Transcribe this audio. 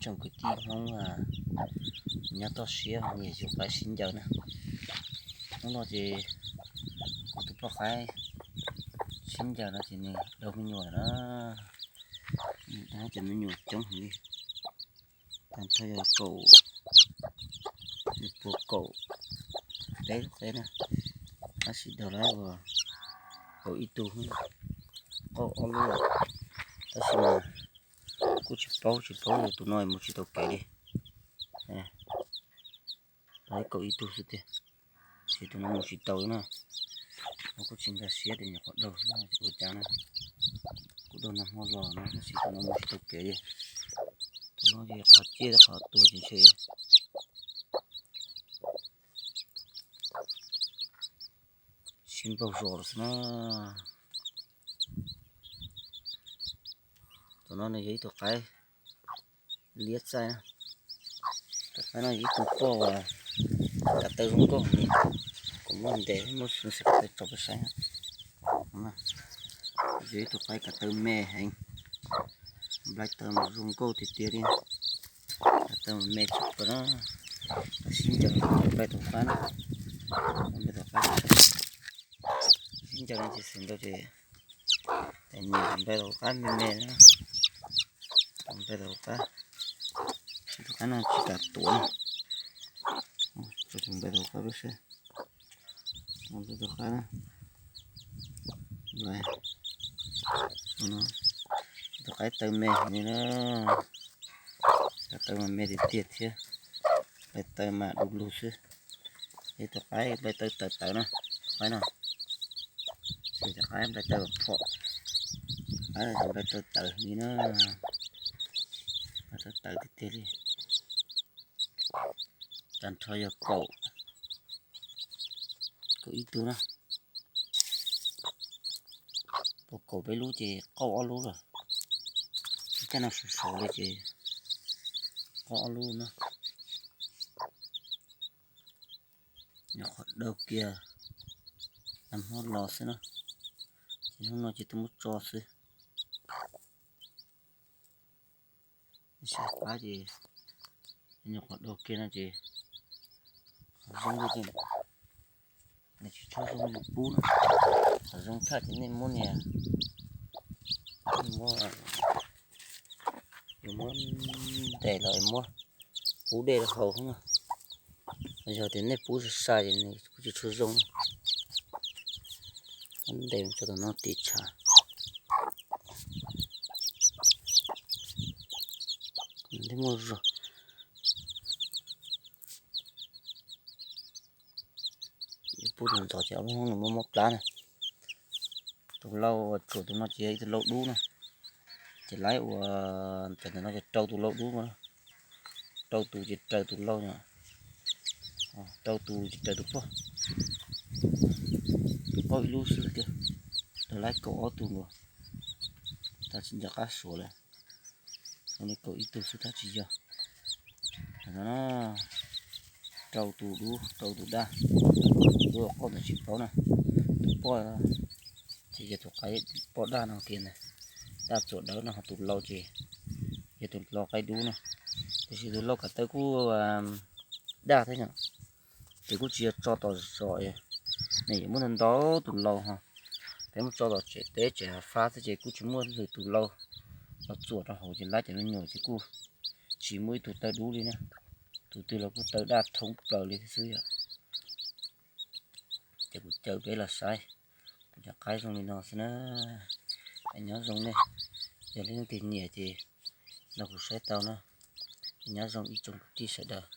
Rau kwv tij Hmoob nyob toj siab nyiam yug qaib sib ncaws na. Hnub no ces kuv tus poj qaib sib ncaws no ces nws daug me nyuam na. Nws daug cov me nyuam coob heev li. Tag nrho yog kaum, nws puas kaum peb lub qeb na. Tab sis daug lawm uas kaum ib tug, qaub ob lub. Tab sis mas kuj tsis paub, tsis paub tus no mus tsis tau kev li. Lawv kaum ib tug xwb tiag, ces tus no mus tsis tau na. No kuj tsis nkag siab tias nyuam qhuav daug xwb ua cas na. Kuj daug nag hmo los no tab sis tus no mus tsis tau kev li. Tus no ces qhov ciaj thiab qhov tuag ces ntshe sib npaug zos lawm xwb na. Tus no nws yog ib tug qaib liab txaij na. Tus qaib no yog ib tug poj uas kav taw zoo nkauj heev li. Kuv muab ntes muab xwb kav taw tso peb saib. Yog ib tug qaib kav taw me heev, nplai taw mas zoo nkauj tiag tiag li. Kav taw mas me tshaj plaws na. Sib ncaws nplai tus qaib na. Nplai tus qaib, sib ncaws no ces xwm ntau ces nyiam nplai tus qaib me me na. Nplai tus qaib, tus qaib no tsis kam tuav na. Tso tus nplai tus qaib peb saib. Nplai tus qaib na. Tus qaib taw me heev li na. Kav taw mas me tiag tiag thiab, nplai taw mas du lug xwb. Ib tug qaib nplai taw tawv tawv na, tus qaib no. Ces tus qaib nplai taw phom, qaib no ces nplai taw tawv li na, nplai taw tawv tiag tiag li. Tag nrho yog kaum, kaum ib tug na. Puas kaum peb lub ces qaub ob lub lawm. Ib caj no sov sov li ces qaub ob lub na. Nyuam qhuav daug kiag nag hmo los xwb na, ces hnub no ces tuaj muab tso xwb. Saib qab ces nyuam qhuav daug kiag no ces qhov zoo li ces nws tsis tshua zoo li pub na. Qhov zoo tshaj ces nej muab niag, muab, yuav muab ntes los muab pub dej rau haus xwb na. Yog tias nej pub sai sai ces nws kuj tsis tshua zoo na. Muab ntes tso tom no tim tshav. Thiab muaj zog. Pub tus ntxov ces ob lub hoob nws muaj mob plab na. Tus lau uas tsuam tus no ces yog ib tug lau dub na. Ces lawv ua, tam ntawm no ces rau tus lau dub no, rau tus ces raws tus lau no, rau tus ces raws tus pog. Tus qaub ib lub xwb tiag, rau lawv kaum ob tug nkaus, tab tsis nco qab suav lawm. Zoo li kaum ib tug xwb tab tsis yog. Rau tus dub, rau tus daj, tus dub qaub ntawd tsis paub na. Tus poj ces yog tus qaib poj daj no kiag ntag, daj txuam dawb no, ho tus lau ces yog tus lau qaib dub na. Tiam sis tus lau kav taw kuj daj thiab yom, ces kuj tsis yog tso tom zos, nws yuav muaj ntau ntau tus lau ho, peb muab tso tom tsev teb tsev hav fab xwb ces kuj tsis muaj lwm tus lau los txuam rau hauv ces lawv cov me nyuam ces kuj tsis muaj ib tug taw dub li na. Tus twg los kuj taw daj thoob plaws li thiab xwb yom. Ces kuv caw peb los saib kuv cov qaib zoo li no xwb na. Es nyob zoo nej, yog leej twg nyiam ces los kuv saib tau na. Es nyob zoo ib tsoom kwv tij sawv daws.